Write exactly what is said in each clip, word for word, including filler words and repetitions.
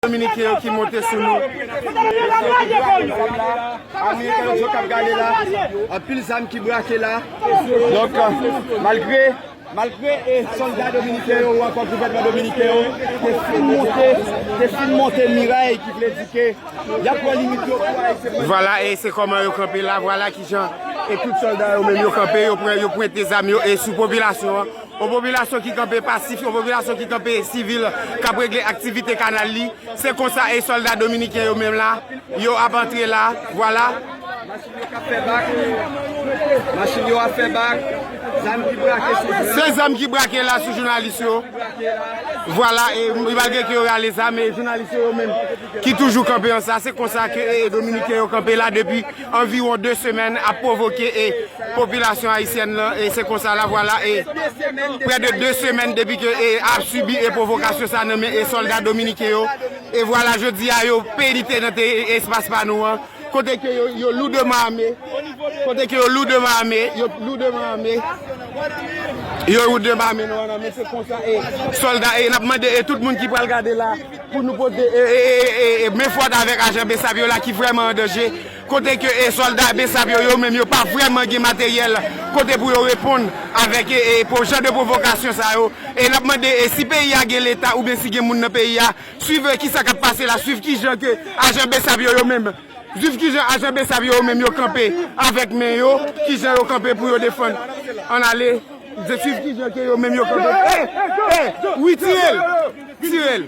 Dominiken yo ki monte sou nou. Ameriken yo k ap gade la. Anpil zam ki brake la. Donk, malgre, malgre e sòlda dominiken yo ou ankò gouvènman dominiken yo te fin monte, te fin monte miray ki vle di ke y ap pran limit yo pou Ayisyen. Vwala, e se kòman yo kanpe la, vwala kijan e tout sòlda yo menm yo kanpe, yo pran, yo pwente zam yo e sou popilasyon an. Yon popilasyon ki kanpe pasif, yon popilasyon ki kanpe sivil, k ap regle aktivite kanal li. Se konsa e sòlda dominiken yo menm la, yo ap antre la, vwala. Machin yo ap fè bak. Machin yo ap fè bak. Zam ki brake sou jounalis. Se zam ki brake la sou jounalis yo. Vwala, e malgre ke yo rale zam, e jounalis yo, yo menm ki toujou kanpe an sa, se konsa ke e, e dominiken yo kanpe la depi anviwon de semèn ap pwovoke e popilasyon ayisyèn nan, e se konsa la, vwala, e prè de de semèn depi ke e ap sibi e pwovokasyon sa nan men e sòlda dominiken yo. E vwala, jodi a, yo penite nan te espas pa nou an, kote ke yo, yo loudman ame, kote ke yo loudman ame, yo loudman ame, yo loudman ame nou an, men se konsa, e sòlda, e n ap mande, e tout moun ki pral gade la, pou nou pote, e, e, e, e, e men fòt avèk ajan besap yo la ki vrèman an danje. Kote ke e sòlda besap yo, yo menm yo pa vrèman gen materyèl kote pou yo reponn avèk e, e pou jan de pwovokasyon sa yo. E n ap mande e si peyi a gen leta oubyen si gen moun nan peyi a, swiv kisa k ap pase la, swiv kijan ke ajan besap yo, yo menm, swiv kijan ajan besap yo, yo menm yo kanpe avèk men yo, kijan yo kanpe pou yo defann. Ann ale, swiv kijan ke yo menm yo kanpe. E, e, wi, tire l, tire l.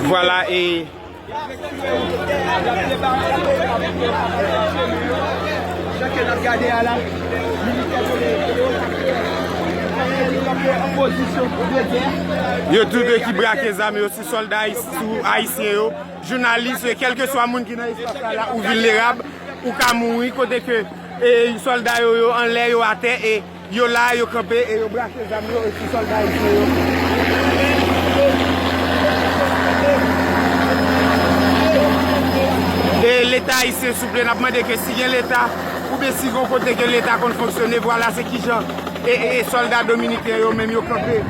Vwala, e yo tou de ki brake zam yo sou sòlda, sou ayisyen yo, jounalis, kèlkeswa moun ki nan espas la, la ou vilnerab, ou ka mouri, kote ke e sòlda yo, yo anlè, yo atè, e yo la, yo kanpe, e yo brake zam yo, e sou sòlda ayisyen yo. E Leta ayisyen, souple, n ap mande ke si gen Leta, oubyen si gen kote ke Leta konn fonksyone, vwala se kijan e, e, e sòlda dominiken yo menm yo kanpe.